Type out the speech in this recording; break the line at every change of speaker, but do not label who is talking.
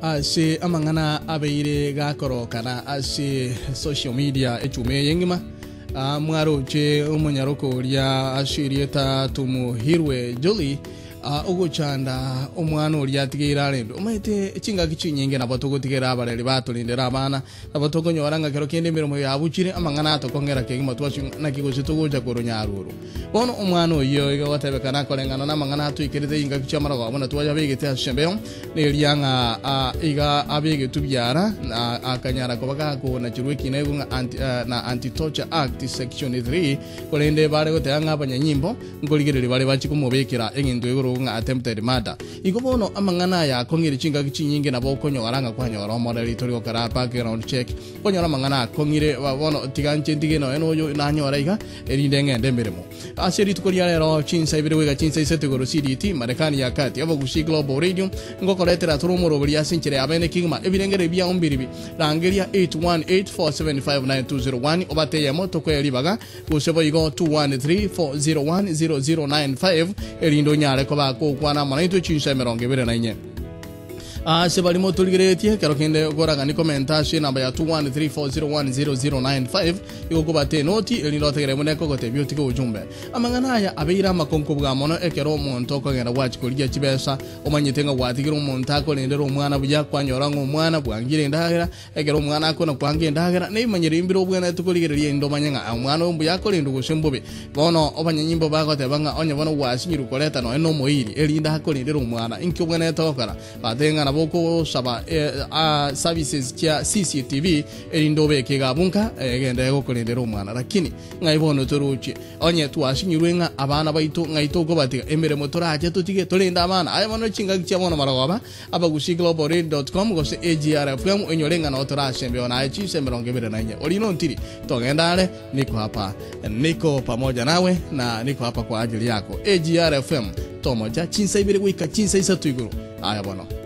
Ase amang'ana abeire gakorokana ase social media echuma eye engima, ah, mwaroche omonyaroka oria ase erieta Tumuhirwe Jolly ah, ogochanda omwana oria atigeire arendwe. Omanyete chingaki chinyinge nabo togotigera abareri batorendera abana, nabo tokonyora ng'a kero kende emeremo yabuchire amang'ana atokong'era kegima twasio ng'a naki gose togocha korwa nyaruru. Bono omwana oyio iga gotebekana akoreng'ana namang'ana atoikerete chingaki chi'amarogoba buna twayabegete ase embeo, neria ng'a iga abegetwe biara, na akanyara koba gakonacherwa ekina igo ng'a anti, na Anti-Torture Act Section 3, korende bare goteba ng'a abanyanyimbo nkorigereria bare bachie komobekera egento igoro ng'a attempted murder. Igo bono amang'ana aya akong'ire chingaki chinyinge nabo okonyora ng'a kwanyora omoreri tori gokora background check, okonyora amang'ana akong'ire bono tiga inche ntige nonya noyo nanyora iga, erinde ng'ende emeremo. Ase rituko ria rero chinsa ibere goika chinsa isato igoro CDT, Marekani ya Kati, Abagusi Global Radio, ngokoretera tore omoroberi ase enchera ya bene kegima ebirengererio biao mbiribi. Rangeria 8184759201 obate eyemo tokoe ribaga, gose boigo 2134010095 erinde onyare koba gokwana amo naintwe chinsa 24. Ase baria motorigereretie, ekero kende okoragani komenta ase enamba ya 2134010095 igo okobata enoti erinde otegere buna ekogotebia otige ojumbe. Amang'ana aya abeire amakonku bwa mono ekero omonto okogenda gwachia korigia chibesa omanyete ng'a gwatigire omonto akorendera omwana buya kwanyora ng'a omwana bwangire endagera Ekero omwana akona kwanga endagera, nebimanyerio mbire obwenerete korigereria erinde omanye ng'a omwana oyo mbuya akorendwa gose mbobe. Bono abanyanyimbo bagoteba ng'a onye bono gwasinyirwe koreta nonya nomoiri, erinde akorendere omwana, inki obwenerete gokora? Batebe ng'a nabo okosaba services chia CCTV erinde obeke iga abwo nka egende gokorendera omwana. Lakini ng'ai bono torochie? Onye twasinyirwe ng'a abana baito ng'ai tokobatiga, emeremo torache totige torende abana. Aye bono chingaki chia bono marogoba, Abagusii-globalradio.com gose AGRFM oinyore ng'a noo tore ase embeo naye chinsa 24. Oria nontiri, togenda are, niko hapa, niko pamoja nawe na niko hapa kwa ajili yako. AGRFM, tomocha chinsa ibere goika chinsa isato igoro. Aya bono.